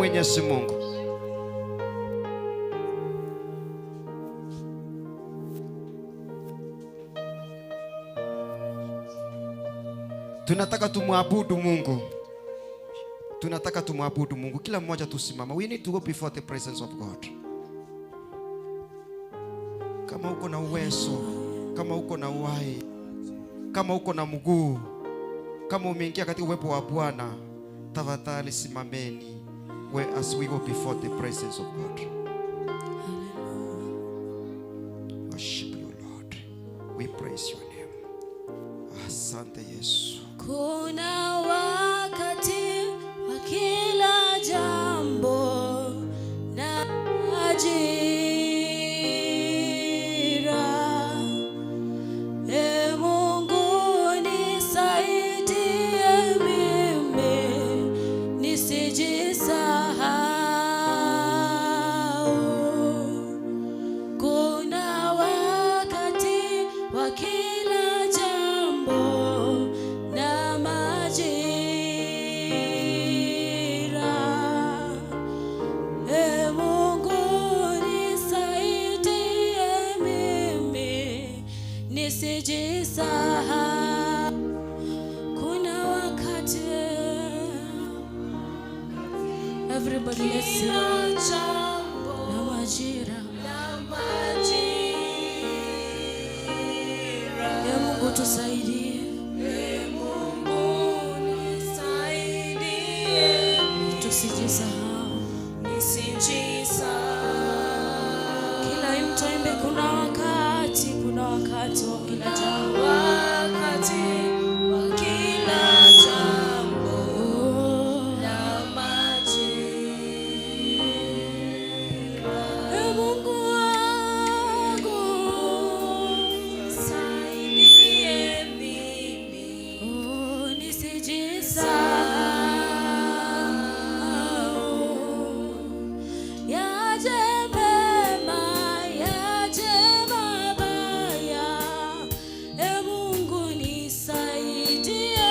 Mwenyezi Mungu. Tunataka tumwabudu Mungu. Tunataka tumwabudu Mungu. Kila mmoja tusimama. We need to go before the presence of God. Kama uko na uwezo, kama uko na uhai, kama uko na mguu, kama umeingia katika uwepo wa Bwana, tafadhali simameni we as we go before the presence of God. Worship you Lord. We praise your name. Asante Yesu. Kuna wakati wa kila jambo na majira. E Mungu nisaidie mimi nisijisahau. Kuna wakati wa kila jambo na majira. E Mungu nisaidie mimi nisijisahau. Kuna wakati Everybody let's sing. Na majira. E Mungu tusaidie. Tusijisahau. Kila mtu aimbe, kuna wakati, kuna wakati wa kila jambo. Wakati wa kila jambo Oh. na majira. E Mungu wangu, Nisaidie mimi oh, nisijisahau. Yaje mema, yaje mabaya, E Mungu nisaidie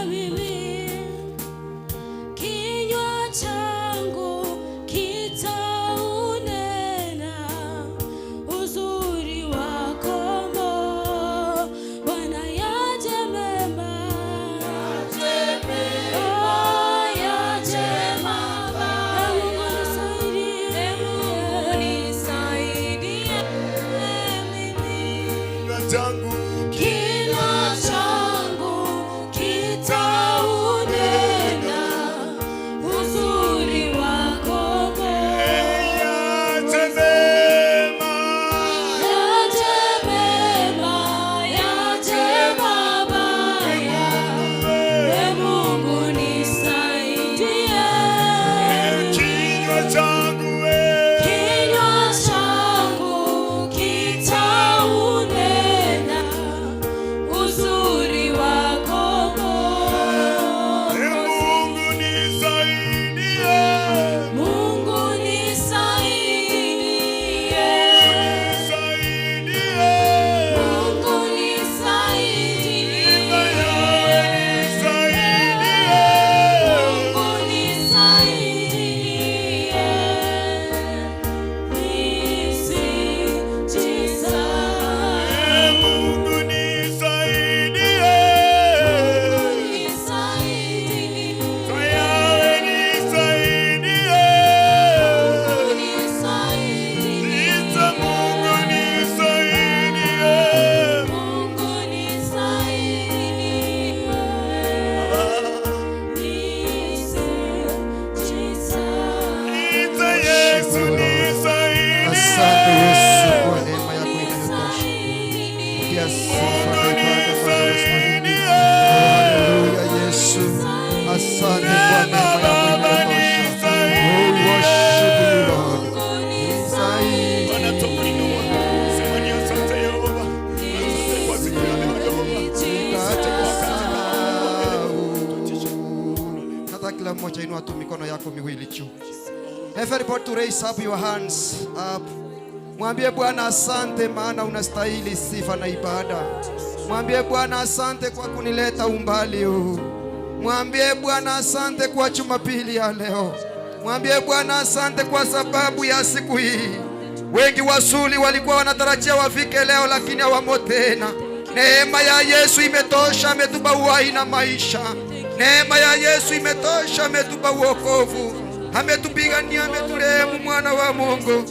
mimi. Kinywa changu kitaunena uzuri wako Bwana, yaje mema, oh, yaje mabaya. E Mungu nisaidie, nisaidie mimi Kinywa changu Kinywa changu kitaunena uzuri wako yaje mema, Yaje mema, yaje mabaya, E Mungu nisaidie. kinywa changu we, Kinywa changu kitaunena uzuri wako E Mungu nisaidie, Mungu nisaidie. nisaidie, Mungu nisaidie. nisaidie, Mungu nisaidie. Nisijisahau. Mungu nisaidie, Nisaidie. Yawe nisaidie, Nisaidie. Nita Mungu nisaidie. Mungu nisaidie. Nisijisahau. Nita Yesu nisaidie. Asante Yesu kwa neema yako inayotosha. Pokea sifa na ibada Bwana unastahili. Haleluya Yesu. Asante kwa neema yako inayotosha. We worship you Lord. Nisaidie. Bwana tukuinua. Sema ni asante Yehova. Asante kwa siku ya leo Yehova. Asante kwa wakati Nitajisahau. Nataka kila mmoja inua tu mikono yako miwili juu. Everybody to raise up your hands up. Mwambie Bwana asante, maana unastahili sifa na ibada. Mwambie Bwana asante kwa kunileta umbali huu. Mwambie Bwana asante kwa Jumapili ya leo. Mwambie Bwana asante kwa sababu ya siku hii. Wengi wasuli walikuwa wanatarajia wafike leo, lakini hawamo tena. Neema ya Yesu imetosha, ametupa uhai na maisha. Neema ya Yesu imetosha, ametupa uokovu, ametupigania, ameturehemu, mwana wa Mungu.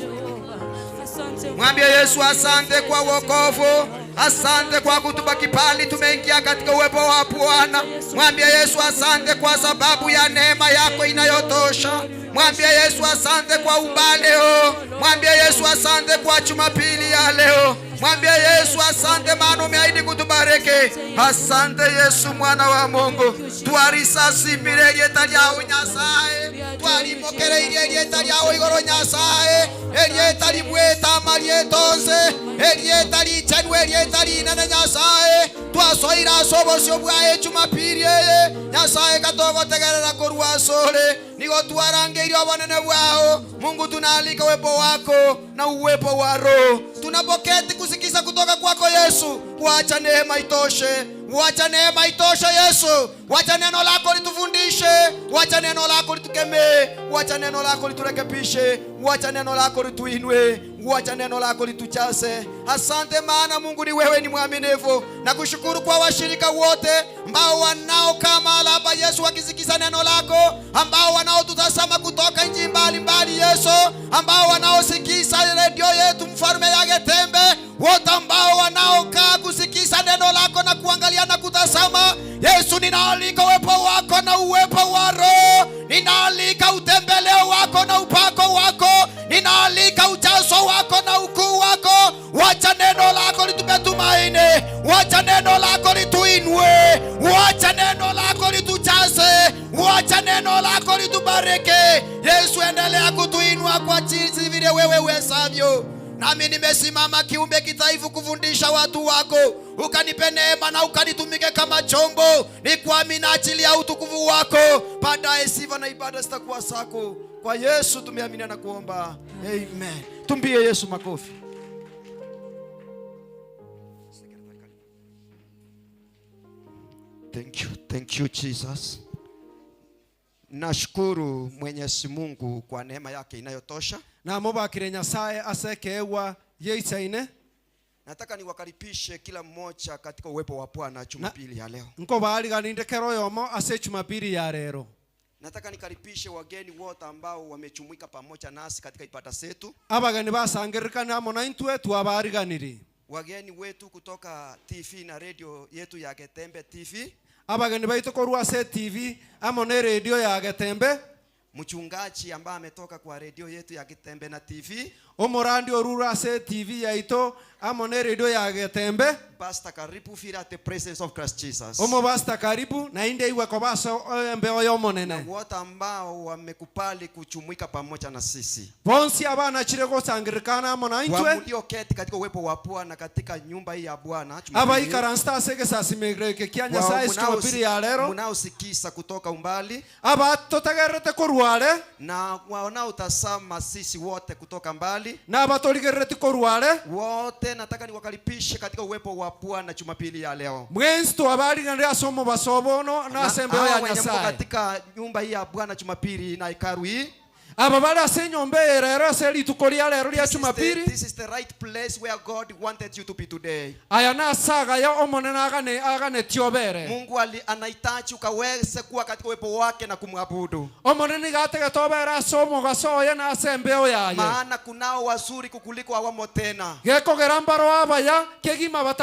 Mwambie Yesu asante kwa wokovu, asante kwa kutupa kibali, tumeingia katika uwepo wa Bwana. Mwambie Yesu asante kwa sababu ya neema yako inayotosha. Mwambie Yesu asante kwa ubaleo. Mwambie Yesu asante kwa Jumapili ya leo. Mwambie Yesu asante, maana umeahidi kutubariki. Asante Yesu mwana wa Mungu, twarisasimire erieta riao Nyasaye, twarimokereirie erieta riao igoro Nyasaye, erieta ribwete amarieta onse, erieta richenu, erieta rinene Nyasaye, twasoire ase obosio bwaye Jumapili eye Nyasaye katogotegerera korwa asore, nigo twarangeirie obonene bwao. Mungu, tunaalika uwepo wako na uwepo wa Roho. Tunapoketi kusikiza kutoka kwako Yesu, wacha neema itoshe, wacha neema itoshe Yesu, wacha neno lako litufundishe, wacha neno lako litukemee, wacha neno lako liturekebishe, wacha neno lako lituinue, wacha neno lako lituchase. Asante maana Mungu ni wewe, ni mwaminifu. Na kushukuru kwa washirika wote ambao wanao kama labda Yesu wakisikiza neno lako, ambao wanaotutazama kutoka nchi mbalimbali Yesu, ambao wanaosikiza redio yetu Mfalme ya Getembe, wote ambao wanaokaa kusikiza neno lako na kuangalia na kutazama Yesu, ninaalika uwepo wako na uwepo wa Roho, ninaalika utembeleo wako na upako wako, ninaalika ujazo wako na ukuu wako. Wacha neno lako litupe tumaini, wacha neno lako lituinue, wacha neno lako litujaze, wacha neno lako litubariki. Yesu, endelea kutuinua kwa jinsi vile wewe uwezavyo. Nami nimesimama kiumbe kidhaifu kufundisha watu wako, ukanipe neema na ukanitumike kama chombo, ni kwa minajili ya utukufu wako. Baadaye sifa na ibada zitakuwa zako. Kwa Yesu tumeamini na kuomba, amen. Tumpie Yesu makofi. Thank you, thank you Jesus. Nashukuru Mwenyezi Mungu kwa neema yake inayotosha. Namobakire Nyasaye ase ekeegwa giaisaine. Nataka niwakaribishe kila mmoja katika uwepo wa Bwana Jumapili ya leo. Nkobaariganinde kero oyomo ase Jumapili ya rero. Nataka nikaribishe wageni wote ambao wamejumuika pamoja nasi katika ibada zetu. Abageni basangerekane amo na intwe twabaariganiri. Wageni wetu kutoka TV na radio yetu ya Getembe TV. Abageni baito korwa ase TV amo na radio ya Getembe. Mchungaji ambaye ametoka kwa radio yetu ya Getembe na TV. Omorandi orure ase TV yaito amo na radio ya Getembe. Pastor, karibu feel at the presence of Christ Jesus. Omobasta karibu na inde iwe kobasa embeo yomonene. Na wote ambao wamekubali kujumuika pamoja na sisi. Bonsi abana chire gosangirikana amo na intwe. Walioketi katika uwepo wa Bwana katika nyumba hii ya Bwana. Abaikaransta ase egesasimegeke kia Nyasaye Jumapili ya lero. Mnaosikisa kutoka umbali. Abatotegerete korware. Na wanaotazama sisi wote kutoka mbali. Na abatorigerete korware. Wote nataka niwakaribishe katika uwepo wa Bwana Jumapili ya leo. Mwenzi twabariganire ase omobaso obono na ase embeo ya Hawa wenye mko Nyasaye. katika nyumba hii ya Bwana Jumapili na hekalu hii. Aba bari ase enyomba eye rero ase rituko ria rero ria This Jumapili. is the right place where God wanted you to be today. Aya nasaga ya omonene aganetie obere. Mungu anahitaji ukaweze kuwa katika uwepo wake na kumwabudu. Omonene nigo ategete obere ase omogaso oye na ase embeo yaye. Maana kunao wazuri kukuliko hawamo tena. Gekogera mbaro abaya kegima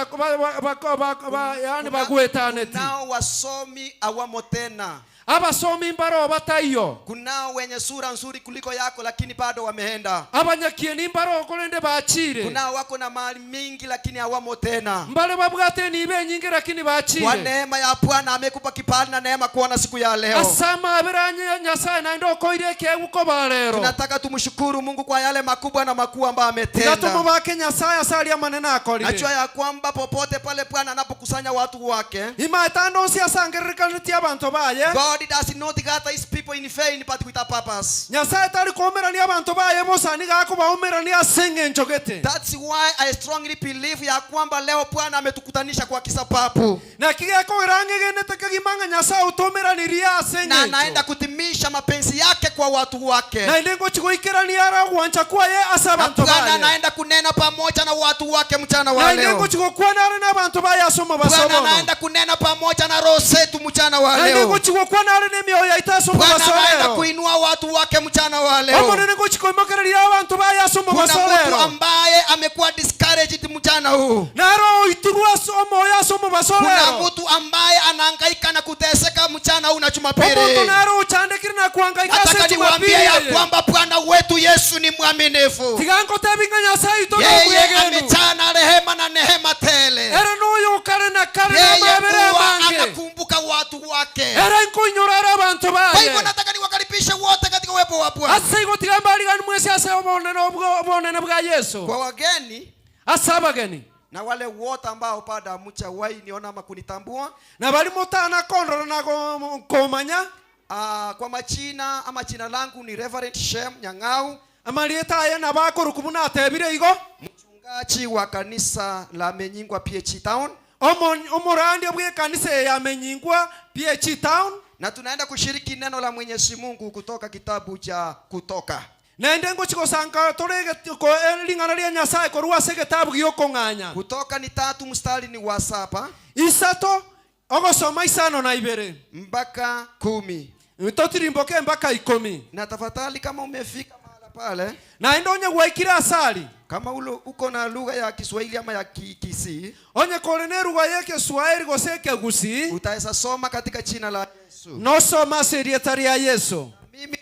yani bagwetaneti. Kunao wasomi hawamo tena. Abasomi mbaro bataiyo. Kunao wenye sura nzuri kuliko yako lakini bado wameenda. Abanyakieni mbaro okorende bachire. Kunao wako na mali mingi lakini hawamo tena. Mbale babwate nibe nyingi lakini bachire. Kwa neema ya Bwana amekupa kibali na neema kuona siku ya leo. Asama abiranye Nyasaye na ndo koire ke uko balero. Tunataka tumshukuru Mungu kwa yale makubwa na makuu ambayo ametenda. Ngatumubake Nyasaye asali amanene akorire. Najua ya kwamba popote pale Bwana anapokusanya watu wake, Imatando si asangerekanitia abantu baye. God God does not gather his people in vain but with a purpose. Nyasae tari koumerania abanto baye bosa, nigo akobaumerania ase engencho gete. That's why I strongly believe ya kwamba leo Bwana ametukutanisha kwa kisababu. Naki gekogera ng'egenete kegima ng'a Nyasae otoumeranirie ase Na anaenda engencho. kutimisha mapenzi yake kwa watu wake. Naende ngochia goikerania are ogwancha kwaye ase Na abanto Bwana baye. anaenda kunena pamoja na watu wake mchana wa Naende leo. ngochia gokwana are nabanto baye ase omobaso Bwana bono. anaenda kunena pamoja na roho zetu mchana wa Naende leo. ngochia gokwana are nemioyo yaito ase Bwana omobaso anaenda rero. kuinua watu wake mchana wa leo. Omonene ngochia koimokereria abanto baye ase Kuna omobaso mtu rero. ambaye amekuwa discouraged mchana huu. Naro oitirwe ase omoyo ase omobaso Kuna rero. mtu ambaye anahangaika na kuteseka mchana huu na Jumapili. Omonto naro ochandekire na kohangaika ase Nataka Jumapili niwaambie ya eye. kwamba Bwana wetu Yesu ni mwaminifu. Tiga nkotebi ng'a Nyasaye oito Yeye nomwegenu. amejaa na rehema na nehema tele. Ere noyo kare na kare Yeye namabere huwa amange. anakumbuka watu wake. Ere nkoinyora are abanto Kwa baye. hivyo nataka niwakaribishe wote katika uwepo wa Bwana. Ase igo tiga mbarigani mwesi ase obonene obwo- obonene bwa Yeso. Kwa wageni Ase abageni. na wale wote ambao bado hamjawahi niona ama kunitambua, Na baria motana kondora na ko- komanya. ah, kwa majina ama jina langu ni Reverend Shem Nyang'au, Amarieta aye nabo akorokwa buna atebire igo. mchungaji wa kanisa la Menyingwa PH Town, Omo- Omorandia bw'ekanisa eye ya Menyingwa PH Town. na tunaenda kushiriki neno la Mwenyezi Mungu kutoka kitabu cha Kutoka. Naende ngochi gosanka tore egeti- ko- eh, ring'ana ria Nyasaye korwa ase egetabu gi'okong'anya. Kutoka ni tatu mstari ni wa saba Isato ogosoma isano na ibere mpaka kumi. totirimboke mpaka ikomi. Na tafadhali kama umefika mahala pale, Naende onye gwaikire asari kama ulo uko na lugha ya Kiswahili ama ya Kikisii, onye kore na erugha ya ekeswahili gose ekegusii utaweza soma katika jina la Yesu. nosoma ase erieta ria Yeso. Mimi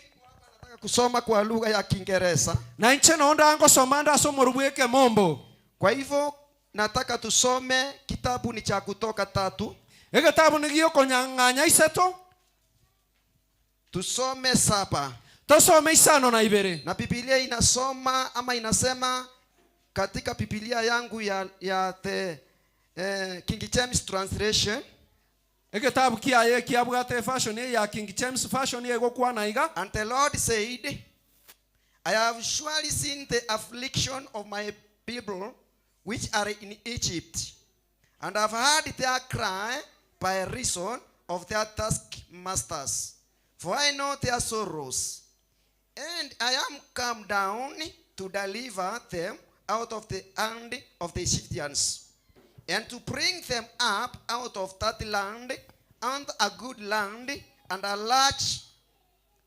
nataka kusoma kwa lugha ya Kiingereza. Na inche noo ndangosoma nde ase omoru bw'ekemombo. Kwa hivyo nataka tusome kitabu ni cha Kutoka tatu, Egetabu nigo giokonyang'anya isato tusome saba. tosome isano na ibere. Na Biblia inasoma ama inasema katika Biblia yangu ya, ya the, eh, King James Translation. Egetabu kiaye kiabwate efashion eye ya King James Version egokwana iga. And the Lord said, I have surely seen the affliction of my people which are in Egypt, and have heard their cry by reason of their taskmasters, for I know their sorrows. And I am come down to deliver them out of the hand of the Egyptians, and to bring them up out of that land, and a good land, and a large,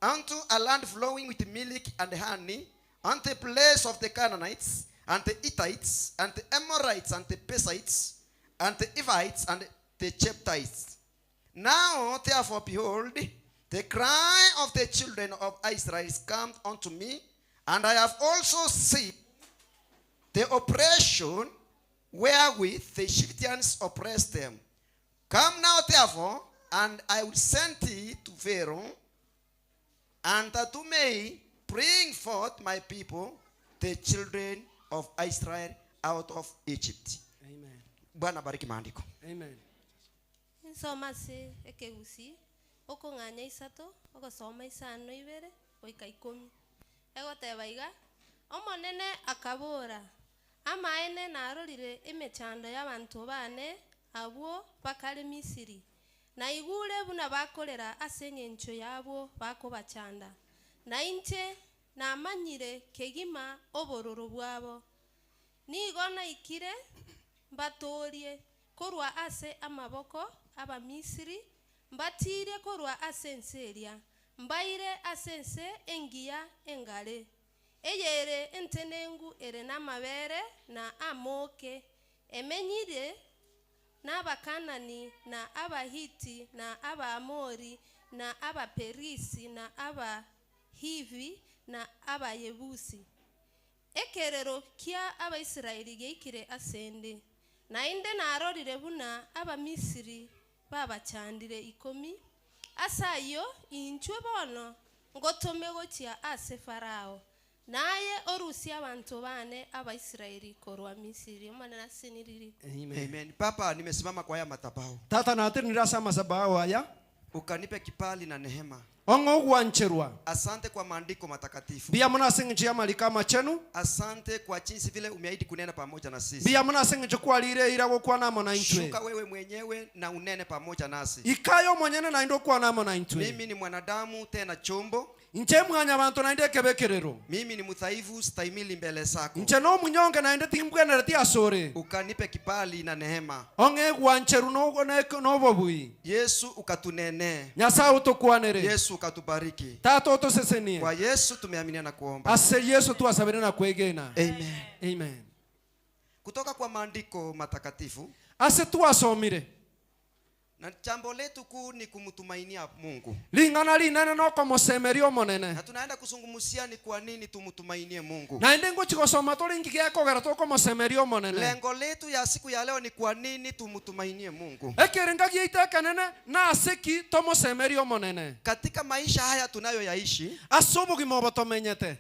unto a land flowing with milk and honey, and the place of the Canaanites, and the Hittites, and the Amorites, and the Perizzites, and the Hivites, and the Jebusites. Now, therefore, behold, the cry of the children of Israel is come unto me, and I have also seen the oppression wherewith the Egyptians oppressed them. Come now, therefore, and I will send thee to Pharaoh, and that you may bring forth my people, the children of Israel, out of Egypt. Amen. Bwana bariki maandiko. Amen. Nsoma ase ekegusii, okong'anya isato, ogosoma isano ibere, goika ikomi. Egoteba iga, Omonene akabora, Amaene narorire emechando y'abanto baane abwo bakare Misiri, naigure buna bakorera ase engencho y'abwo bakobachanda, na inche namanyire kegima obororo bwabo. Nigo naikire mbatoorie korwa ase amaboko 'Abamisiri, mbatiirie korwa ase ense eria, mbaire ase ense engiya engare, eyere entenengu ere namabeere na amooke, emenyire n'Abakanani, na Abahiti, na Abaamori, na Abaperisi, na Abahivi, na Abayebusi. Ekerero kia Abaisraeli giaikire asende, naende narorire buna Abamisiri babachandire ikomi. Ase ayio inchwe bono ngotome gochia ase Farao, naye orusie abanto baane Abaisraeli korwa Misiri. Omonene aseseniririe. Amen. Amen. Papa, nimesimama kwa haya madhabahu. Tata natenenire ase amasabao aya. Ukanipe kibali na nehema. Ong'e ogwancherwa. Asante kwa maandiko matakatifu. Mbuya mono ase engencho y'amariko amachenu. Asante kwa jinsi vile umeahidi kunena pamoja na sisi. Mbuya mono ase engencho kwarire eira gokwana amo naintwe. Shuka wewe mwenyewe na unene pamoja nasi. Ika aye omonyene naende okwane amo naintwe. Mimi ni mwanadamu tena chombo. Inche mwanyabanto naende ekebekerero. Mimi ni mudhaifu, stahimili mbele zako. Inche nomunyonge naende timbwenereti asore. Ukanipe kibali na nehema. Ong'e gwancheru nobobui. Yesu ukatunenee. Nyasae otokwanere. Yesu ukatubariki. Tata otosesenie. Kwa Yesu tumeaminia na kuomba. Ase Yeso twasabire na kwegena. Amen. Amen. Kutoka kwa maandiko matakatifu. Ase twasomire. Na jambo letu kuu ni kumtumainia Mungu. Ring'ana rinene nokomosemeria Omonene. Na tunaenda kuzungumzia ni kwa nini tumtumainie Mungu. Naende ngochia gosoma tore inki gekogera tokomosemeria Omonene. Lengo letu ya siku ya leo ni kwa nini tumtumainie Mungu. Ekerenga giaito ekenene nase ki tomosemerie Omonene. Katika maisha haya tunayoyaishi. Ase obogima obo tomenyete.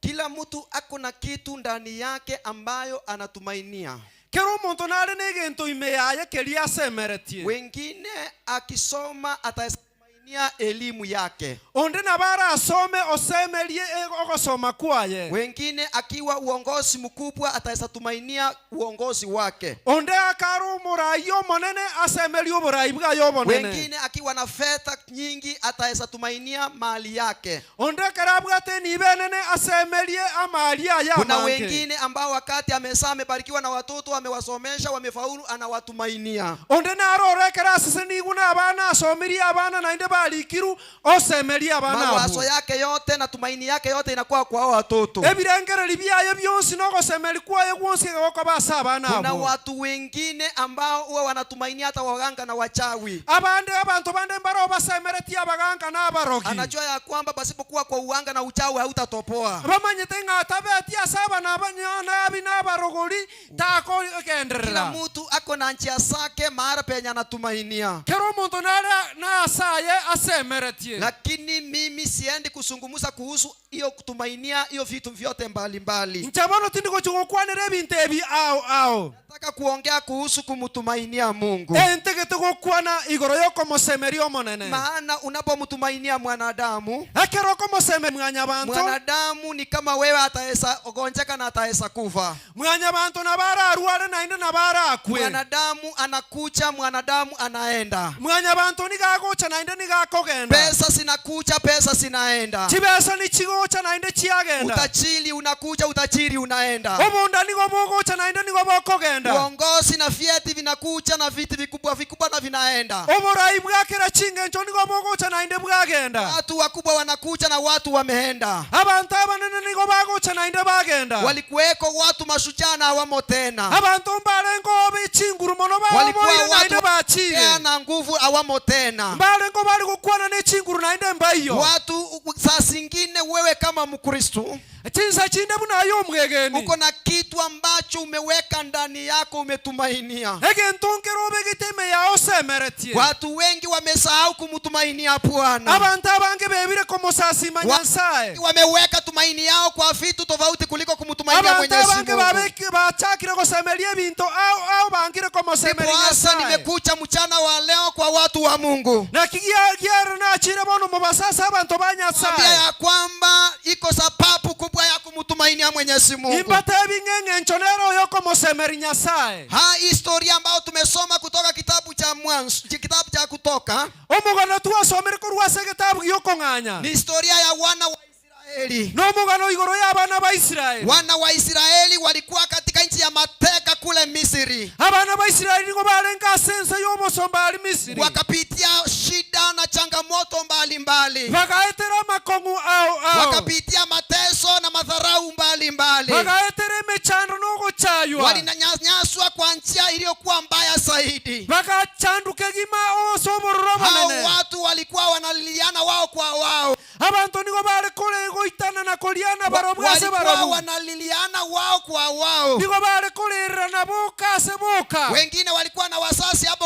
Kila mtu ako na kitu ndani yake ambayo anatumainia. Kera omonto nare negento ime yaye keria asemeretie. Wengine akisoma atatumainia elimu yake. Onde nabo arasome osemerie ogosoma kwaye. Wengine akiwa uongozi mkubwa ataweza tumainia uongozi wake. Onde akare omorai omonene asemerie oborai bwaye obonene. Wengine akiwa na fedha nyingi ataweza tumainia mali yake. Onde ekero abwate enibo enene asemerie amari aye Kuna amange. wengine ambao wakati amezaa amebarikiwa na watoto amewasomesha wamefaulu anawatumainia. Onde naro ore ekero asesenigwe nabana asomirie abana naende barikirwe osemerie abana Mawazo abwo. yake yote na tumaini yake yote inakuwa kwa hao watoto. Ebirengererio biaye bionsi na ogosemeria kwaye gwonsi egegokoba ase abana Kuna abwo. watu wengine ambao huwa wanatumainia hata waganga na wachawi. Abande abanto bande mbareo basemeretie abaganka na abarogi. Anajua ya kwamba pasipokuwa kwa uganga na uchawi hautatoboa. Bamanyete ng'a tabeti ase abanabi na abarogori Kila takogenderera. mtu ako na njia zake mahali penye anatumainia. Kera omonto nare nase aye asemeretie. Lakini mimi siendi kuzungumza kuhusu hiyo kutumainia hiyo vitu vyote mbalimbali. Inche bono tindi gochia gokwanera ebinto ebi ao ao. Nataka kuongea kuhusu kumtumainia Mungu. Entegete gokwana igoro y'okomosemeria Omonene. Maana unapomtumainia mwanadamu, Ekero okomosemeria mwanyabanto, mwanadamu ni kama wewe ataesa gonjeka na ataesa kufa. Mwanyabanto nabo ararware naende nabo arakwe. Mwanadamu anakuja, mwanadamu anaenda. Mwanyabanto nigo agocha naende nigo akogenda. Pesa zinakuja, pesa zinaenda. Chibesa nichigocha naende chiagenda. Utajiri unakuja, utajiri unaenda. Obonda nigo bogocha naende nigo bokogenda. Uongozi na vyeti vinakuja na viti vikubwa vikubwa na vinaenda. Oborai bwa kera chingencho nigo bogocha naende bwagenda. Watu wakubwa wanakuja na watu wameenda. Abanto abanene nigo bagocha naende bagenda. Walikuweko watu mashujaa na hawamo tena. Abanto mbarengeo be chinguru mono Walikuwa baoboire naende watu bachire. na nguvu hawamo tena. Mbarengeo bare gokwana ne chinguru naende mbaiyo. Watu saa zingine wewe kama Mkristo Chinsa chinde buna aye omwegeni. uko na kitu ambacho umeweka ndani yako umetumainia. Egento nkere obegete ime yao osemeretie. Watu wengi wamesahau kumtumainia Bwana. Abanto abange bebire komosasima Nyasae. Wameweka tumaini yao kwa vitu tofauti kuliko kumtumainia Abanto Mwenyezi abange Mungu. bachakire gosemeria ebinto ao ao bangire komosemeria Ndiposa Nyasae. nimekuja mchana wa leo kwa watu wa Mungu. Naki giare nachire bono mobasase abanto ba Nyasae. Kwambia ya kwamba iko sababu kubwa ya kumtumainia Mwenyezi Mungu. Imbatebi ng'a eng'encho nere oyokomosemeria Nyasae. Ha, historia ambayo tumesoma kutoka kitabu cha Mwanzo, kitabu cha Kutoka. Omogano twasomire korwa ase egetabu gi'okong'anya. Ni historia ya wana wa Israeli. Nomogano igoro y'abana ba Israeli. Wana wa Israeli walikuwa katika nchi ya mateka kule Misri. Abana ba Israeli nigo barenge ase ense y'obosomba aria Misiri. Wakapitia shida na changamoto mbalimbali. Bagaetera amakong'u ao ao. Wakapitia mateso na madharau mbalimbali. Bagaetera emechando na ogochaywa. Walinyanyaswa kwa njia iliyokuwa mbaya zaidi. Bagachanduka kegima ase obororo Hao obonene. watu walikuwa wanaliliana wao kwa wao. Abanto nigo bare kore goitana na koriana barobwo ase Walikuwa barobwo. wanaliliana wao kwa wao. Nigo bare korererana boka ase boka. Wengine walikuwa na wasasi hapo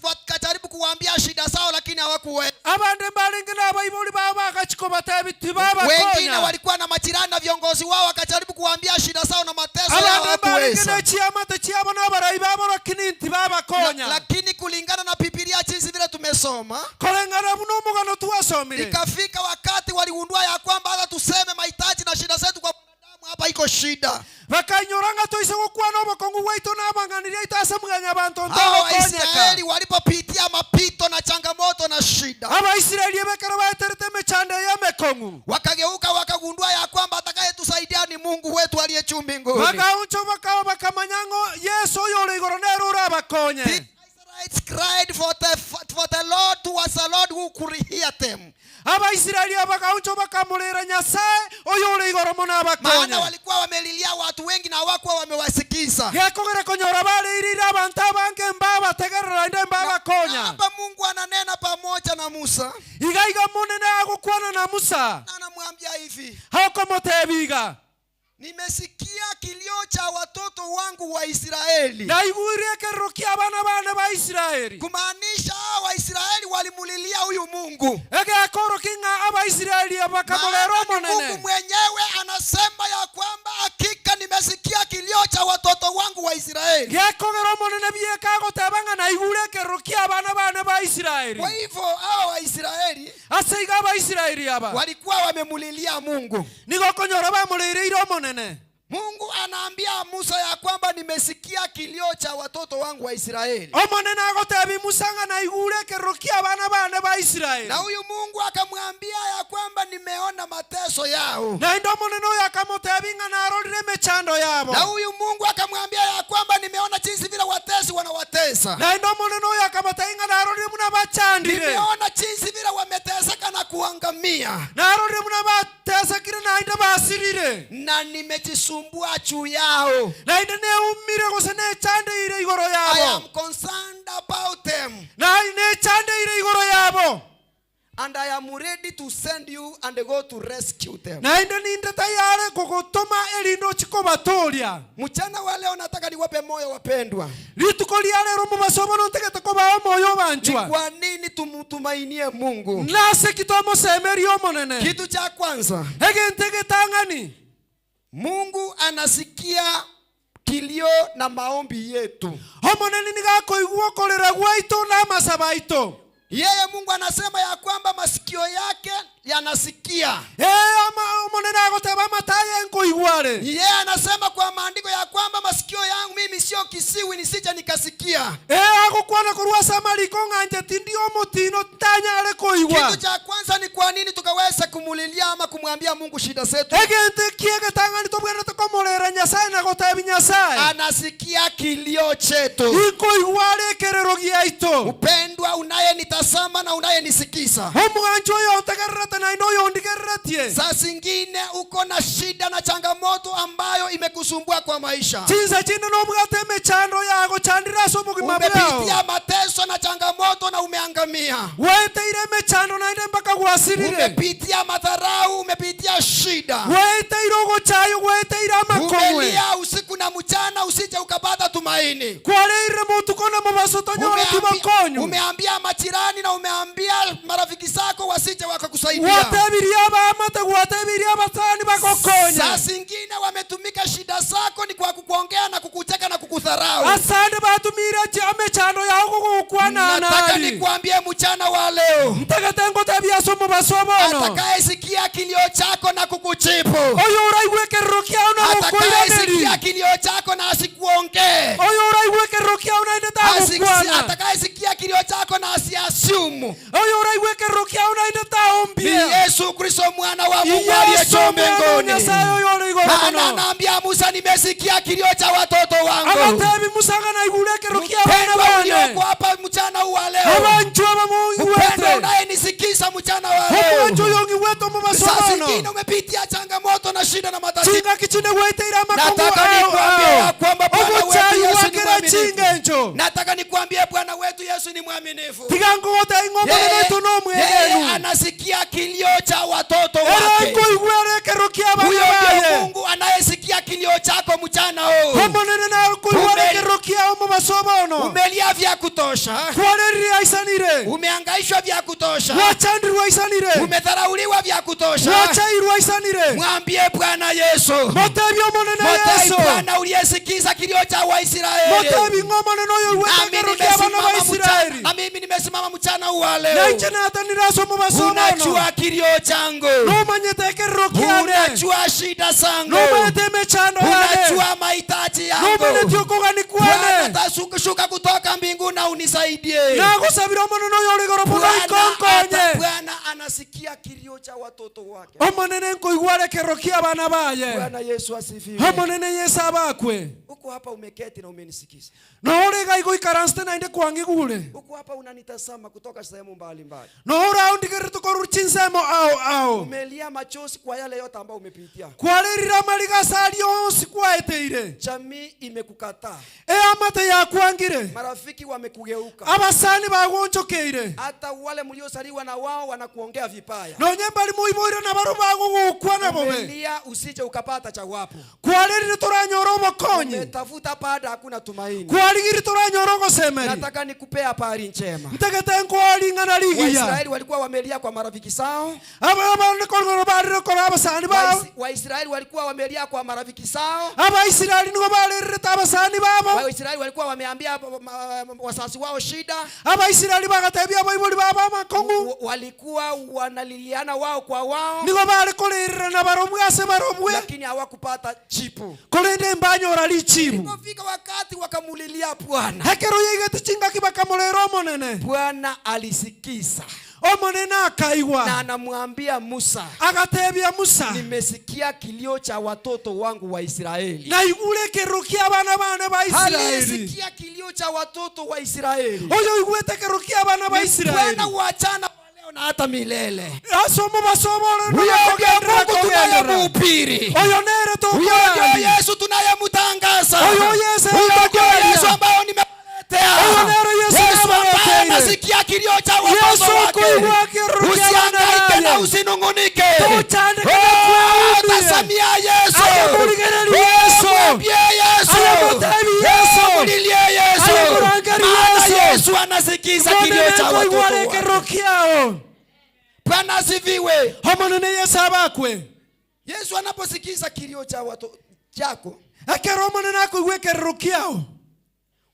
wakajaribu kuwaambia shida zao lakini hawakuweza. Abande mbarenge nabaibori babo bagachia kobatebia Wengine tibabakonya. walikuwa na majirani na viongozi wao wakajaribu kuwaambia shida zao na mateso yao Abande mbarenge hawakuweza. ne chiamate chiabo na abarai babo lakini La, tibabakonya. lakini kulingana na Biblia jinsi vile tumesoma tumesoma, Koreng'ana buna omogano twasomire. ikafika wakati waligundua ya kwamba hata tuseme mahitaji na shida zetu kwa mwanadamu hapa iko shida. Bakainyora ng'a toise gokwana obokong'u bwaito na amang'aniri aito ase mwanyabanto Hawa ntogokonyeka. Waisraeli walipopitia mapito na changamoto na shida, Abaisraeli ekero baeterete emechando eye emekong'u. wakageuka wakagundua ya kwamba atakayetusaidia ni Mungu wetu aliye juu mbinguni. Bagaonchoka bakamanya ng'a Yeso oyore igoro nere orabakonye. The Israelites cried for the, for the Lord was the Lord who could hear them. Abaisraeli bagaonchoka bakamorera Nyasae oyore igoro mono abakonye. Maana walikuwa wamelilia watu wengi na hawakuwa wamewasikiza. Gekogera konyora bareirire abanto abange mbabategerera naende mbabakonya. Hapa Mungu ananena pamoja na Musa Iga iga Omonene agokwana na Musa, na anamwambia hivi, akomotebia iga, nimesikia kilio cha watoto wangu wa Israeli. Naigwire ekerero ki'abana bane ba Israeli. Kumaanisha hawa Waisraeli walimulilia huyu Mungu. Egekorokia ng'a Abaisraeli bakamorera Maana ni Mungu Omonene. mwenyewe anasema ya kwamba hakika nimesikia kilio cha watoto wangu wa Israeli. Gekogera Omonene bieka agoteba ng'a naigure ekerero ki'abana bane ba Israeli. Kwa hivyo hawa Waisraeli Ase igo Abaisraeli aba walikuwa wamemulilia Mungu. nigo okonyora bamoreireire Omonene. Mungu anaambia Musa ya kwamba nimesikia kilio cha watoto wangu wa Israeli. Omonene agotebia Musa ng'a naigure ekerero ki'abana bane ba Israeli. Na huyu Mungu akamwambia ya kwamba nimeona mateso yao. Naende Omonene oyo akamotebia ng'a narorire emechando yabo. Na huyu Mungu akamwambia ya kwamba nimeona jinsi vile watesi wanawatesa. Naende Omonene oyo akamotebia ng'a narorire buna bachandire. Nimeona jinsi vile wameteseka na kuangamia. Narorire buna batesekire naende basirire. Na nimejisumbua juu yao. Naende neumire gose nechandeire igoro I yabo. am concerned about them. Na nechandeire igoro yabo. And I am ready to send you and go to rescue them. Naende ninde tayare kogotoma erinde ochie kobatooria. Mchana wa leo nataka niwape moyo wapendwa. Rituko ria rero mobaso bono ntagete kobaa omoyo Ni obanchwa. kwa nini tumtumainie Mungu? Nase ki tomosemerie Omonene? Kitu cha kwanza, Egento egetang'ani. Mungu anasikia kilio na maombi yetu. Omonene nigo akoigwa okorera gwaito na amasabo aito. Yeye Mungu anasema ya kwamba masikio yake yanasikia. Ee, ama Omonene agoteba amato aye nkoigwa are. Yeye anasema kwa maandiko ya kwamba masikio yangu mimi sio kisiwi nisije nikasikia. Ee, agokwana korwa ase amariko ng'a inche tindi omotino ntanyare koigwa. Kitu cha kwanza ni kwa nini tukaweza kumulilia ama kumwambia Mungu shida zetu? Egento eki egetang'ani tobwenerete komorera Nyasae na gotebia Nyasae. Anasikia kilio chetu. Inkoigwa are ekerero giaito. Mpendwa unayenitazama na unayenisikiza, Omwancho oyo ontegererete naende oyo ondigereretie. saa zingine uko na shida na changamoto ambayo imekusumbua kwa maisha. Chinsa chinde nobwate emechando yagochandire ase obogima bwao. Umepitia mateso na changamoto na umeangamia. Gwaeteire emechando naende mpaka gwasirire. Umepitia madharau, umepitia shida, Gwaeteire ogochaywa, gwaeteire amakong'we. umelia usiku na mchana, usije ukapata tumaini. Kwareire motuko na mobaso tonyore tibokonyu. Umeambia majirani na umeambia marafiki zako wasije wakakusaidia. Gwatebirie abaamate, gwatebirie abasani bagokonya. Saa zingine wametumika shida zako ni kwa kukuongea na kukucheka na kukudharau. Asande batumire emechando yao gogokwana Nataka nari. nikuambie mchana wa leo, Ntagete ngotebia ase omobaso bono. atakayesikia kilio chako na kukujibu, Oyo oraigwe ekerero kiao na atakayesikia gokoiraneria. kilio chako na asikuongee, Oyo oraigwe ekerero kiao naende tagokwana. atakayesikia kilio chako na asiasumu Oyo oraigwe ekerero kiao naende ni taombie. Yesu Kristo mwana wa Mungu aliye Yesu juu omwana o mbinguni. Nyasaye oyo ore igoro Maana mono. anaambia Musa, nimesikia kilio cha watoto wangu. Agotebi Musa ng'a naigure ekerero ki'abana Mpendwa bane. ulioko hapa mchana huu wa leo, Abanchwa mpendwa abamoigwete. unayenisikiza mchana wa leo, Omwancho oyo ong'igwete omobaso saa bono. zingine umepitia changamoto na shida na matatizo. Chingaki chinde gweteire amakongo Nataka ao nikuambie ao. ya kwamba Bwana wetu Ogochai Yesu ni gwakera mwaminifu. chingencho. Nataka nikuambie Bwana wetu Yesu ni mwaminifu. Tiga nkogotebia ng'a Omonene Yeye oito yeye nomwegenu. anasikia kilio cha watoto Ere wake. nkoigwera ekerero ki'abana Huyo ndiye baye. Mungu anayesikia kilio chako mchana huu. Omonene nakoigwera Ume- ekerero kiao omobaso bono. Umelia vya kutosha. kutosha, Kwarerire aisanire. umehangaishwa vya kutosha, Gwachandirwe aisanire. umedharauliwa vya kutosha, Gwachairwe aisanire. mwambie Bwana Yesu, Motebie Omonene motei Yeso. Bwana uliyesikiza kilio cha Waisraeli. Motebie ng'a Omonene oyo oigwete Nami ekero ki'abana nimesimama ba mchana, Israeli. na mimi nimesimama mchana huu wa Na leo. inche natenire ase omobaso bono. Unajua kilio changu, Nomanyete ekerero kiane. unajua shida zangu, Nomanyete emechando yane. unajua mahitaji yangu. Nomanyete okogani Bwana kwane. tashuka kutoka mbinguni na unisaidie. Nagosabire Omonene oyo ore igoro mono Bwana iko ata- nkonye. Bwana anasikia kilio cha watoto wake. Omonene nkoigwa are ekerero ki'abana baye. Bwana Yesu asifiwe. Omonene Yeso abakwe. Uko hapa umeketi na umenisikiza. Noo ore iga igoikaransete naende kwang'igure. Uko hapa unanitazama kutoka sehemu mbalimbali. Noo oraondigerete korwa chinsemo ao ao. Umelia machozi kwa yale yote ambayo umepitia. Kwarerire amariga ase aria onsi kwaeteire. Jamii imekukataa. Eamate yakwangire. Marafiki wamekugeuka. Abasani bagonchokeire. Hata wale mliozaliwa na wao wanakuongea vibaya. Nonye mbari moiboire nabarobwo bagogokwana bobe. Umelia usije ukapata chawapo. Kwarerire toranyore obokonyi. Umetafuta baada hakuna tumaini. Kwarigire toranyore ogosemeri. Nataka nikupee habari njema. Ntagete nkoe ring'ana rigiya. Waisraeli walikuwa wamelia kwa marafiki zao. Abande korwa barire korwa abasani bao. Waisraeli walikuwa wamelia kwa marafiki zao. Abaisraeli nigo barererete abasani babo. Waisraeli walikuwa wameambia wazazi wao shida. Abaisraeli bagatebia abaibori babo amakong'u. Walikuwa wanaliliana wao kwa wao. Nigo bare korererana barobwo ase barobwe. Lakini hawakupata jibu. Korende mbanyora richibu. Ilipofika wakati wakamulilia Bwana. Ekero yaigete chingaki bakamorera Omonene. Bwana alisikiza. Omonene akaigwa. Na anamwambia Musa. Agatebia Musa. Nimesikia kilio cha watoto wangu wa Israeli. Naigure ekerero ki'abana bane ba Israeli. Aliyesikia kilio cha watoto wa Israeli. Oyo oigwete ekerero ki'abana ba Ni Israeli. Bwana wa jana wa leo na hata milele. Ase omobaso obororo Huyo na ndiye kogenderera Mungu kogenderera. tunayemhubiri. Oyo nere Huyo ndiye tokorandia. Yesu tunayemtangaza. Oyo Yesu Huyo ndiye tokorandia. Yesu ambao nimewaletea. Oyo nere Yesu Yesu ambaye nabaleteire. anasikia kilio cha watoto Yesu wake. okoigwa ekerero ki'abana Usihangaike na baye. usinung'unike. Tochandeke na Oh, kweumie. tazamia Yesu. Aye morigererie Oh, Yesu. mwambie Yesu. Aye motebi Oh, Yesu. mulilie Yesu. Aye morangerie Maana Yesu. Yesu anasikiza kilio Omonene cha nkoigwa watoto are wake. ekerero kiao. Bwana asifiwe. Omonene Yesu abakwe. Yesu anaposikiza kilio cha watu chako, Ekero Omonene akoigwa ekerero kiao,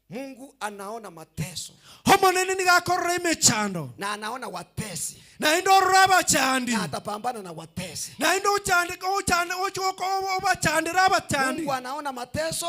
Mungu anaona mateso Omonene nigo akorora emechando na anaona watesi naende orore abachandi na atapambana na watesi. naende ochande ochande obachandere abachandi. Mungu anaona mateso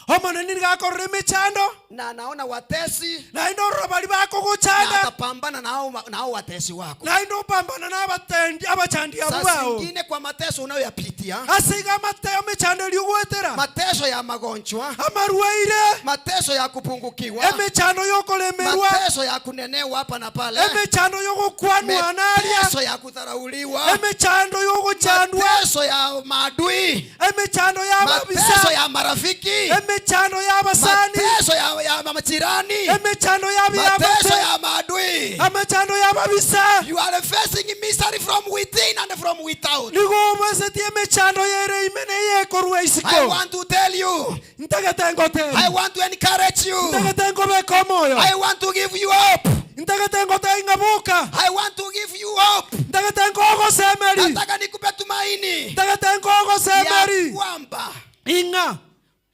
Omonene nigo akorora emechando na anaona watesi naende orore baria na bakogochanda atapambana na hao na hao watesi wako. naende opambana na abatendi abachandi abwo Saa bao zingine kwa mateso unayoyapitia, ase iga amate emechando eria ogwetera mateso ya magonjwa, amarwaire mateso ya kupungukiwa, emechando yokoremerwa mateso ya kunenewa hapa na pale, emechando yogokwanwa naria mateso ya kudharauliwa, emechando yogochandwa mateso ya maadui, emechando mateso y'ababisa ya marafiki, emechando y'abasani mateso ya, ya majirani, emechando mateso y'abiamate ya maadui. emechando y'ababisa You are facing misery from within and from without. nigo obesetie emechando yere ime na eyekorwa I isiko want to tell you, ntagete I ngotebi want to encourage you, ntagete nkobeka omoyo I want to give you hope. ntagete ngotei ng'aboka I want to give you hope. ntagete nkogosemeri Nataka nikupe tumaini ntagete ya nkogosemeri kwamba ing'a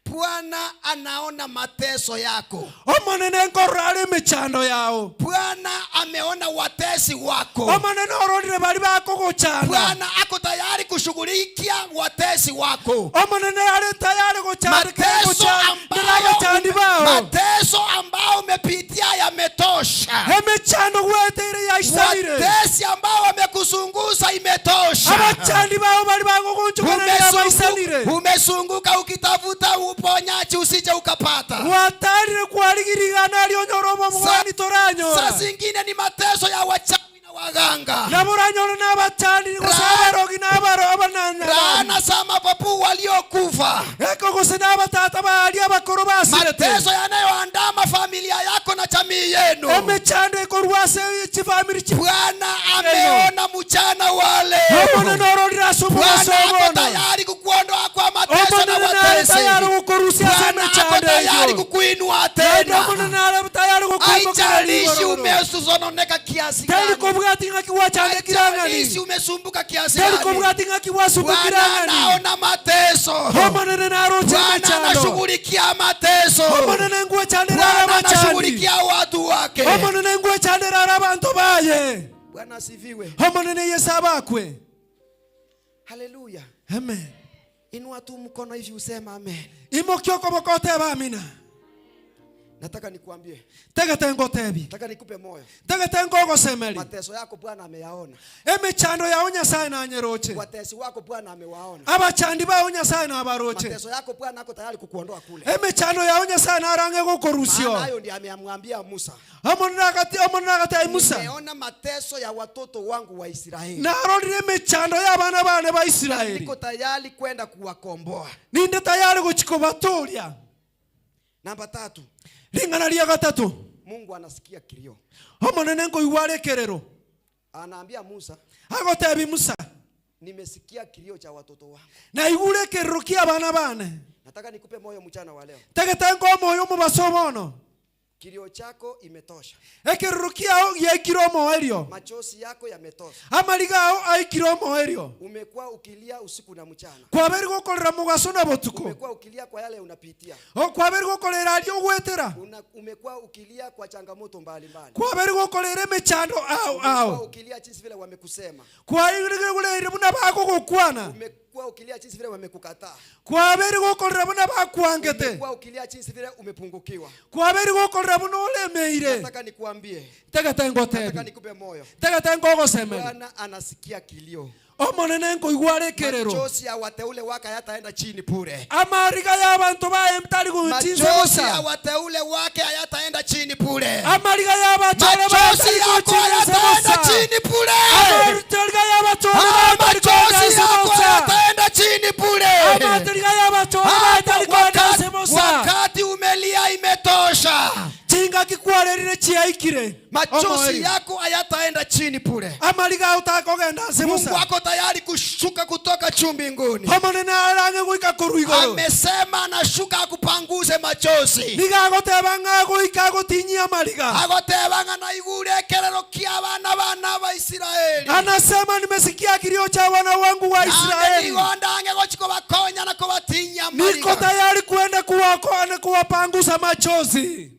Bwana anaona mateso yako. Omonene nkorora are emechando yao. Bwana ameona watesi wako. Omonene ororire baria bakogochanda. Bwana ako tayari kushughulikia watesi wako. Omonene are tayari gochandekera Mateso gochandera ambayo abachandi bao. mateso ambayo umepitia yametosha. Emechando gweteire yaisanire. Watesi ambao wamekuzunguza imetosha. Abachandi bao baria bagogonchokaneria baisanire. Umesunguka ukitafuta uponyaji usije ukapata. Gwatarire kwarigiri igana aria onyore obomwani Saa toranyora. zingine ni mateso ya wachawi na waganga. Nabo oranyore na abachandi gose abarogi na abaro abananabari. Laana za mababu waliokufa. Eko gose na abatata baria abakoro basirete. Mateso yanayoandama familia yako na jamii yenu. Emechando ekorwa ase chifamiri chi Bwana ameona mchana wa leo. Omonene ororire ase omobaso Bwana ako obono. tayari kukuondoa kwa mateso na Omonene nare watesi. tayari gokorusia ase Bwana ako emechando tayari eyio. kukuinua Naende tena. Omonene nare tayari gokoinua. gokoimokereria Haijalishi igoro igoro. umesononeka kiasi Teri gani. kobwati ng'aki gwachandekire ang'ani. Haijalishi umesumbuka kiasi Teri gani. kobwati ng'aki gwasumbukire Bwana ang'ani. anaona mateso. Omonene naroche Bwana emechando. anashughulikia mateso. Omonene ngwechandera are Bwana abachandi. anashughulikia watu wake. Omonene ngwechandera are abanto baye. Bwana asifiwe. Omonene Yeso abakwe. Haleluya. Amen. Inua tu mkono hivi useme amen. Imokia okoboko otebe amina. Nataka nikuambie. Tagete ngotebi. Nataka nikupe moyo. Tagete ngogosemeri. Mateso yako Bwana ameyaona. Emechando yao Nyasaye nanyeroche. Watesi wako Bwana amewaona. Abachandi bao Nyasaye nabaroche. Mateso yako Bwana ako tayari kukuondoa kule. Emechando yao Nyasaye narange gokorusio. Maana hayo ndiye amemwambia Musa. Omonene agati omonene agatebia Musa. Nimeona mateso ya watoto wangu wa Israeli. Narorire emechando y'abana bane ba Israeli. Niko tayari kwenda kuwakomboa. Ninde tayari gochia kobatooria. Namba tatu. Ring'ana ria gatato. Mungu anasikia kilio. Omonene nkoigwa are ekerero. Anaambia Musa. Agotebia Musa. Nimesikia kilio cha watoto wangu. Naigure ekerero ki'abana bane. Nataka nikupe moyo mchana wa leo. Ntagete nkoe omoyo omobaso bono. Kilio chako imetosha. Ekerero kiao giaikire omoerio. Machozi yako yametosha. Amariga ao aikire omoerio. Umekuwa ukilia usiku na mchana. Kwabeire gokorera mogaso na botuko. Umekuwa ukilia kwa yale unapitia. Kwabeire gokorera aria ogwetera. Una, umekuwa ukilia kwa changamoto mbalimbali. Kwabeire gokorera emechando ao Umekuwa ao. ukilia jinsi vile wamekusema. Kwabeire buna bagogokwana. Umekuwa ukilia jinsi vile wamekukataa. Kwabeire gokorera buna bakwangete. Umekuwa ukilia jinsi vile umepungukiwa. Kwabeire gokorera buna oremeire. Nataka nikuambie. Ntagete ngotebi. Nataka nikupe moyo. Ntagete ngogosemeri. Bwana anasikia kilio. Omonene nkoigwa are ekerero. Machozi ya wateule wake hayataenda chini bure. Amariga y'abanto baye ntari gonchinsa Machozi ya bosa. wateule wake hayataenda chini bure. Amariga y'abachore baye Machozi ntari yako gonchinsa hayataenda bosa. chini bure. Amariga y'abachore baye ntari Machozi gonchinsa yako bosa. hayataenda chini bure. Amariga y'abachore baye ntari gonchinsa bosa. Wakati umelia imetosha. Chingaki kwarerire chiaikire. Machozi Omoerio. yako hayataenda chini bure. Amariga ao takogenda ase Mungu bosa. ako tayari kushuka kutoka juu mbinguni. Omonene arange goika korwa igoro. Amesema anashuka akupanguze machozi. Nigo agoteba ng'a goika agotinyie amariga. Agoteba ng'a naigure ekerero kia abana bana ba Israeli. Anasema nimesikia kilio cha wana wangu wa Naende Israeli. nigo ndange gochi kobakonya na kobatinyia Niko amariga. tayari kuenda kuwaokoa na kuwapangusa machozi.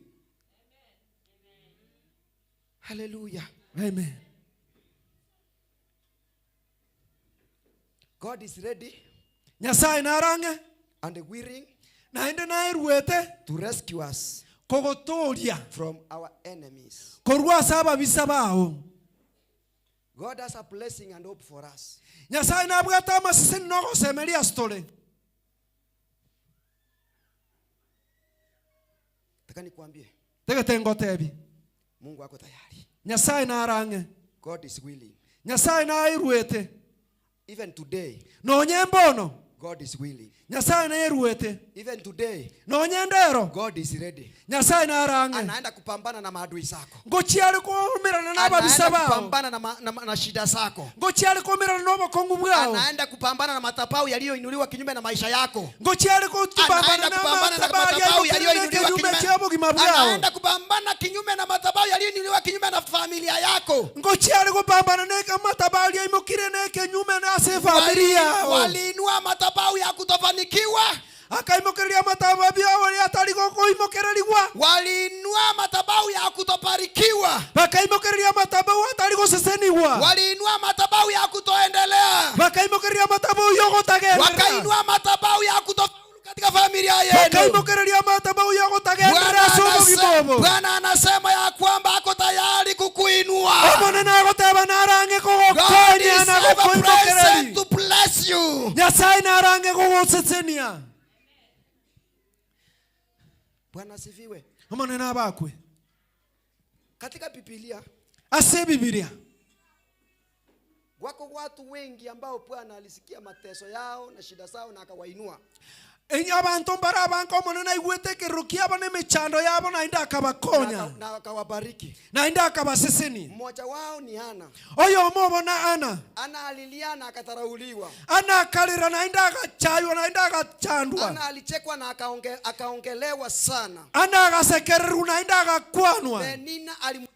Hallelujah. Amen. God is ready Nyasaye narang'e and willing naende naeruete to rescue us kogotoria from our enemies. korwa ase ababisa bao. God has a blessing and hope for us. Nyasaye nabwate amaseseni na ogosemeria ase tore. Nataka nikuambie. Tagete ngotebi. Mungu ako tayari. Nyasaye narang'e. God is willing. Nyasaye naeruete. Even today. Nonye mbono. God is willing. Nyasaye naeruete. Even today. Nonye ndero. God is ready. Nyasaye narang'e. Anaenda kupambana na maadui zako. Ngochia are koumerana nababisa Anaenda bao. kupambana na, ma, na, na shida zako. Ngochia are koumerana nobokong'u bwao. Anaenda kupambana na madhabahu yaliyoinuliwa kinyume na maisha yako. Ngochia are kotupambana Anaenda na kupambana na madhabahu madhabahu yaliyoinuliwa yaliyoinuliwa kinyume kinyume chia obogima bwao. Anaenda kupambana kinyume na madhabahu yaliyoinuliwa kinyume na familia yako. Ngochia are kopambana ne madhabahu yaimokire ne kinyume na ase familia yao. Waliinua madhabahu ya kutofanikiwa. Akaimokereria madhabahu yao atari gokoimokererigwa. Waliinua madhabahu ya kutobarikiwa. Bakaimokereria madhabahu atari goseseniwa. Waliinua madhabahu ya kutoendelea. Bakaimokereria madhabahu yogotagenderera. Wakainua madhabahu ya kutofaulu katika familia yenu. Bakaimokereria madhabahu yogotagenderera ase obogima obo. Bwana anasema ya kwamba ako tayari kukuinua. Omonene agoteba narange God kogokonya is na ever present gokoimokereri. to bless you. Nyasaye narange kogosesenia. Bwana asifiwe. Omonene abakwe. Katika Biblia Ase Bibilia. Wako watu wengi ambao Bwana alisikia mateso yao na shida zao na akawainua. Inwe abanto mbare abange Omonene aigwete ekerero kiabo na emechando yabo, naende akabakonya, Na akawabariki. naende akabasesenia. Mmoja wao ni Ana. Oyomo obo na Ana. Ana alilia na akadharauliwa. Ana akarera naende agachaywa naende agachandwa. Ana alichekwa na akaonge, akaongelewa sana. Ana agasekererwa naende agakwanwa. Penina alimdharau.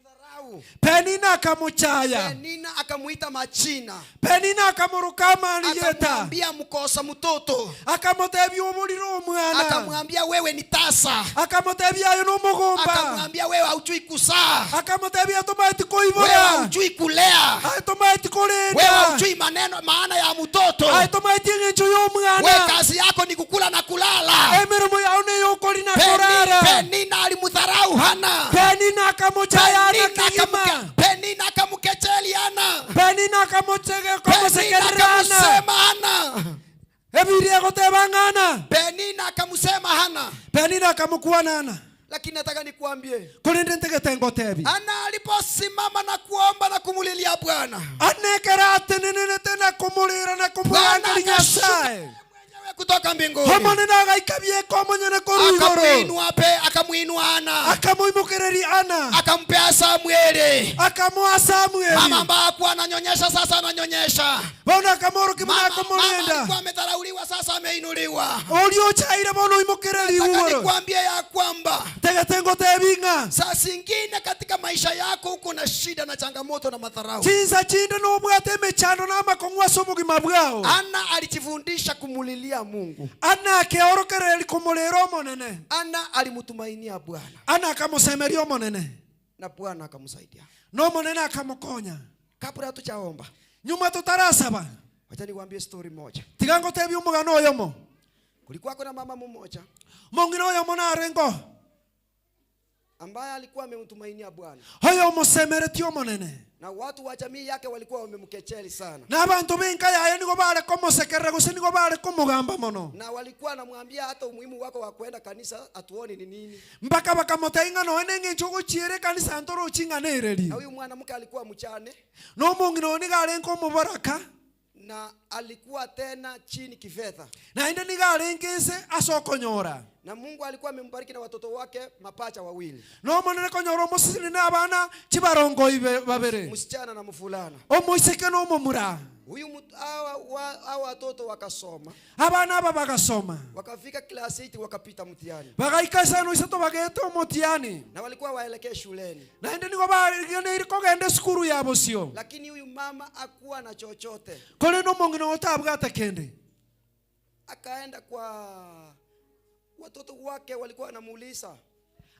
Penina akamochaya. Penina akamuita majina. Penina akamoroka amarieta. Akamwambia mkosa mtoto. Akamotebia oborire omwana. Akamwambia wewe ni tasa. Akamotebia aye nomogomba. Akamwambia wewe haujui kuzaa. Akamotebia tomaeti Wewe koibora. haujui kulea. Aye tomaeti Wewe korenda. haujui maneno maana ya mtoto. Aye tomaeti eng'encho Wewe y'omwana. kazi yako ni kukula na kulala. Emeremo yao neyokorina Peni- korara. Penina alimdharau Hana. Penina akamochaya Ana Penina kegima. Penina akamkejeli Hana. Penina Penina akamosekerera Ana. akamsema Hana. Ebiria egoteba ng'a Ana. Penina akamsema Hana. Penina akamokwana Ana. Lakini nataka nikuambie, Korende ntagete ngotebi. Ana aliposimama na kuomba na kumulilia Bwana, Ana ekero atenenenete na komorera na Bwana komorangeria akashuka Nyasae. mwenyewe kutoka mbinguni Omonene agaika bieka omonyene korwa igoro. akamuinua pe akamuinua Ana Akamoimokereria Ana. akampea Samueli, Akamoa mama Samueli. ambaye hakuwa ananyonyesha sasa ananyonyesha. Bono akamorokia buna Mama, mama akomorenda. alikuwa amedharauliwa sasa ameinuliwa. Oria ochaire bono oimokereria Nataka igoro. nikwambie ya kwamba Tegete ngotebi ng'a saa zingine katika maisha yako uko na shida na changamoto na madharau. chinsa chinde nobwate emechando na amakong'u ase obogima bwao. Ana alijifundisha kumulilia Mungu. Ana akeorokereria komorera Omonene. Ana alimtumainia Bwana Ana akamosemeria Omonene. na Bwana akamsaidia. Na Omonene akamokonya. Kabla hatujaomba, Nyuma totarasaba, wacha niwaambie story moja. tiga ngotebie omogano oyomo. Kulikuwa kuna mama mmoja Omong'ina oyomo narengo ambaye alikuwa amemtumainia Bwana oyo omosemeretie Omonene. na watu wa jamii yake walikuwa wamemkejeli sana, Na abanto b'enka yaye nigo bare komosekerera gose nigo bare komogamba mono. na walikuwa anamwambia hata umuhimu wako wa kwenda kanisa hatuoni ni nini. Mpaka bakamotebia ng'a nonya neng'encho ogochiera ekanisa ntorochi ng'a nereri. Na huyu mwanamke alikuwa mchane Na omong'ina oyo nigo arenge omoboraka, na alikuwa tena chini kifedha, naende nigo arenge ense ase okonyora. na Mungu alikuwa amembariki na watoto wake mapacha wawili, Na Omonene konyora omoseseni na abana chibarongoi babere, msichana na mvulana. omoiseke na omomura. Huyu mtu- hawa hawa watoto wakasoma, Abana aba bagasoma, wakafika class 8 wakapita mtihani, bagaika isano isato bagaeta omotiani, na walikuwa waelekee shuleni, naende nigo bageneire kogenda esukuru ya bosio. lakini huyu mama hakuwa na chochote. Korende omong'ina oyo tabwate kende. Akaenda kwa watoto wake, walikuwa wanamuuliza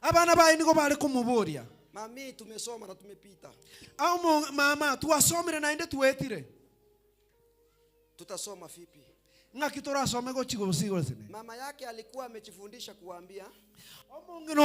Abana baye nigo bare komoboria, mami, tumesoma na tumepita, Ao mama, twasomire naende twetire, tutasoma vipi? Ng'aki torasome gochia gose gosene. Mama yake alikuwa amejifundisha kuambia Omong'ina